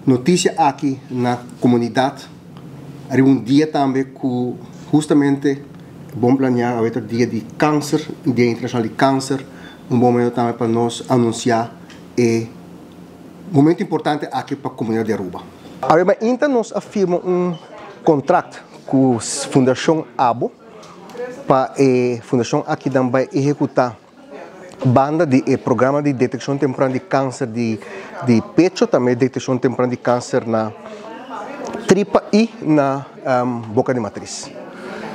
notisia aki na komunidat riba un dia tambe ku hustamente bon planeá, awe ta dia di kanser, dia internashonal di kanser, un bon momento tambe pa nos anunsiá e momento importante aki pa komunidat di Aruba. Awe mainta nos a firma un kontrakt ku Fundashon abo pa e fundashon aki nan bai ehekutá banda di e programa di detekshon tempran di kanser di di pecho, tambe detekshon tempran di kanser na tripa i na boka di matris.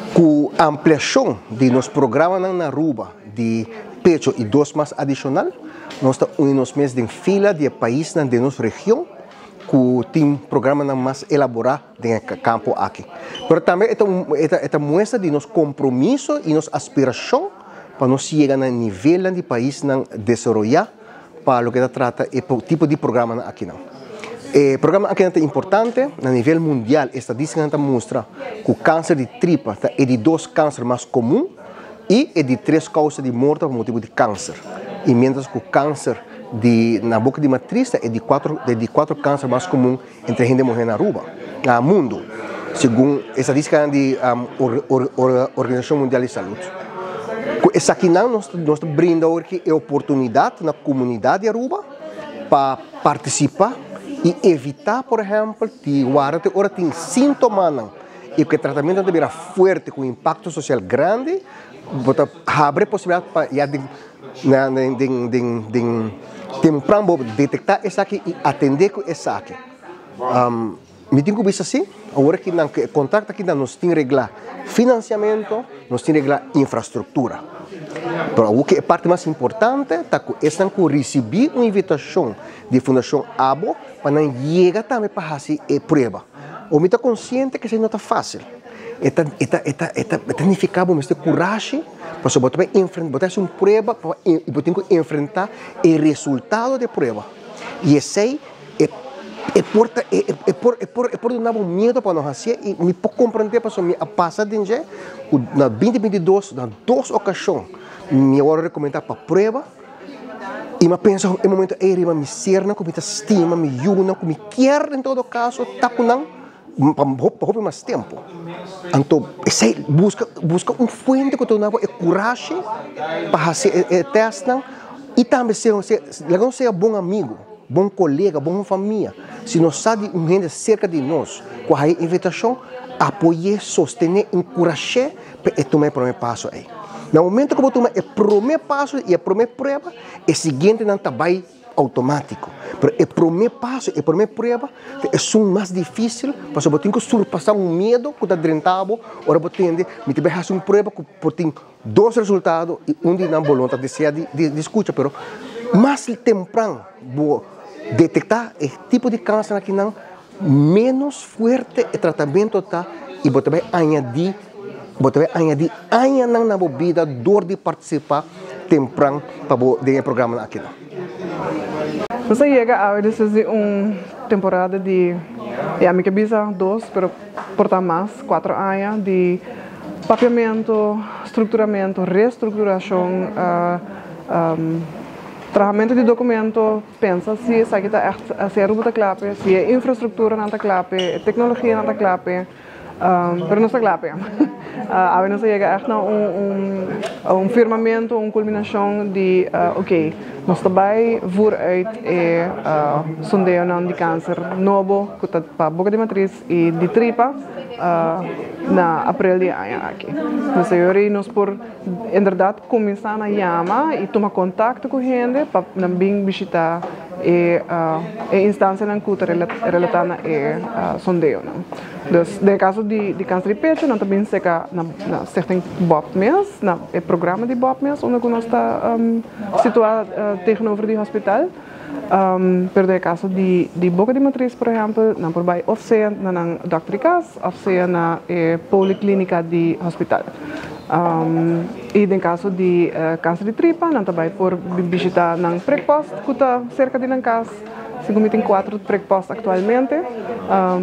Ku ampliashon di nos programanan na Aruba di pecho i dos mas adishonal, nos ta uni nos mes den fila di e paisnan den nos region ku tin programanan mas elaborá den e kampo aki. Pero tambe e ta e ta muestra di nos kompromiso i nos aspirashon pa nos yega na nivelnan di paisnan desaroyá pa loke ta trata e tipo di programanan akinan. E programa akinan ta importante na nivel mundial, estadístikanan ta mustra ku kanser di tripa ta e di dos kanser mas komun i e di tres kousa di morto pa motibu di kanser. I miéntras ku kanser di na boka di matris ta e di kuatro e di kuatro kanser mas komun entre hende muhé na Aruba, na mundu, segun estadístikanan di Organisashon Mundial di Salud. Ku esakinan nos nos ta brinda awor ki e oportunidat na komunidat di Aruba pa partisipá i evitá, por ehèmpel, di warda te ora tin síntomanan i ku e tratamentunan ta bira fuerte ku impakto sosial grandi, bo ta habri e posibilidat pa ya den Na den den den den tempran bo detektá esaki i atendé ku esaki. Mi tin ku bisa si, awor aki nan ku e kontrakt aki nan nos tin reglá finansiamentu, nos tin reglá infrastruktura. Pero awor ku e parti mas importante ta ku esnan ku risibí un invitashon di Fundashon Abo pa nan yega tambe pa hasi e prueba. Awor mi ta konsiente ku esei no ta fásil. E ta e ta e ta e ta nifiká bo mester kurashi. Pasobra bo ta bai enfrenta, bo ta hasi un prueba pa i bo tin ku enfrentá e resultado di e prueba. I esei e e por ta e e por e por e por duna bo miedu pa no hasié i mi por komprendé pasobra mi a pasa den dje ku na binti 22 na dos okashon mi a wòrdu rekomendá pa prueba i mi a pensa e momento ei riba mi sernan ku mi ta stima, mi yunan ku mi kier en todo kaso ta ku nan. Pa hopi mas tempu. Anto esei buska buska un fuente ku ta duna bo e kurashi pa hasi e tèstnan i tambe sea laga nos sea bon amigu, bon kolega, bon famia. Si nos sa di un hende serka di nos ku a haña invitashon, apoy'é, sostené, enkurash'é pa e tuma e promé paso ei. Na momento ku bo tuma e promé paso i e promé prueba, e siguientenan ta bai. Outomátiko. Pero e promé paso, e promé prueba ta esun mas difísil pasobra bo tin ku surpasá un miedu ku ta drenta bo ora bo tende mi ta bai hasi un prueba ku por tin dos resultado i un di nan bo lo ta deseá di di skucha pero mas tempran bo detektá e tipo di kanser akinan ménos fuerte e tratamentu ta i bo ta bai añadí bo ta bai añadí añanan na bo bida dor di partisipá tempran pa bo den e programanan akinan. Nos a yega awe despues di un temporada di, ya mi ke bisa dos, pero por ta mas, cuatro aña di papiamento, structuramento, restructuracion, trahamento di documento, Pensa si esaki ta ègt, si Aruba ta kla p'e, si e infrastrukturanan ta kla p'e, e teknologianan ta kla p'e, pero nos ta kla p'e. Awe nos a yega ègt na un un firmamentu, un kulminashon di oke, nos ta bai voer uit e sondeonan di kanser nobo ku ta pa boka di matris i di tripa na aprel di e aña aki. Nos a nos por Inderdat kuminsá na yama i tuma kontakto ku hende pa nan bin bishitá e e instansianan ku ta relatá na e sondeonan. Dus den e kaso di di kanser di pecho nan ta bin seka na na Stichting Bob mes, na e programa di Bob mes unda ku nos ta situá tegenover di hospital. Pero den e kaso di di boka di matris por ehèmpel nan por bai òf sea na nan dòkter di kas òf sea na e poliklinika di hospital. I den kaso di kanser di tripa nan ta bai por bishita nan prikpost ku ta serka di nan kas. Segun mi tin kuater prikpost aktualmente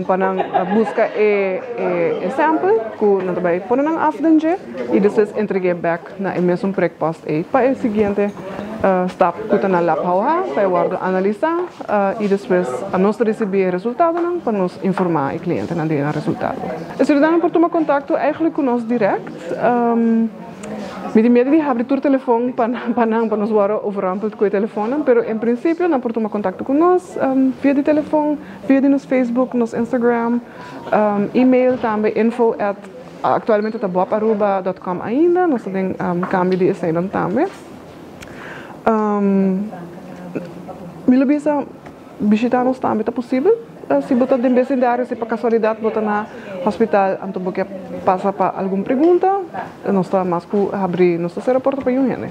pa nan buska e e sample ku nan ta bai pone nan af den dje i despues entreg'é bèk na e mesun prikpost ei pa e siguiente. Stap ku ta na Lab HOH pa e wòrdu analisá i despues nos ta risibí e resultadonan pa nos informá e klientenan di e resultado. E siudadano por tuma kontakto eigenlijk ku nos dirèkt. Mi tin miedu di habri tur telefòn pa pa nan pa nos wòrdu overrompeld ku e telefonnan, pero en prinsipio nan por tuma kontakto ku nos via di telefòn, via di nos Facebook, nos Instagram, email tambe info at aktualmente ta bobaruba dot com ainda, nos ta den kambio di eseinan tambe. Mi lo bisa bishita nos tambe ta posibel. Si bo ta den besindario, si pa kasualidat bo ta na hospital anto bo ke pasa pa algun pregunta, nos ta mas ku habri, nos ta sera porta pa yun hende.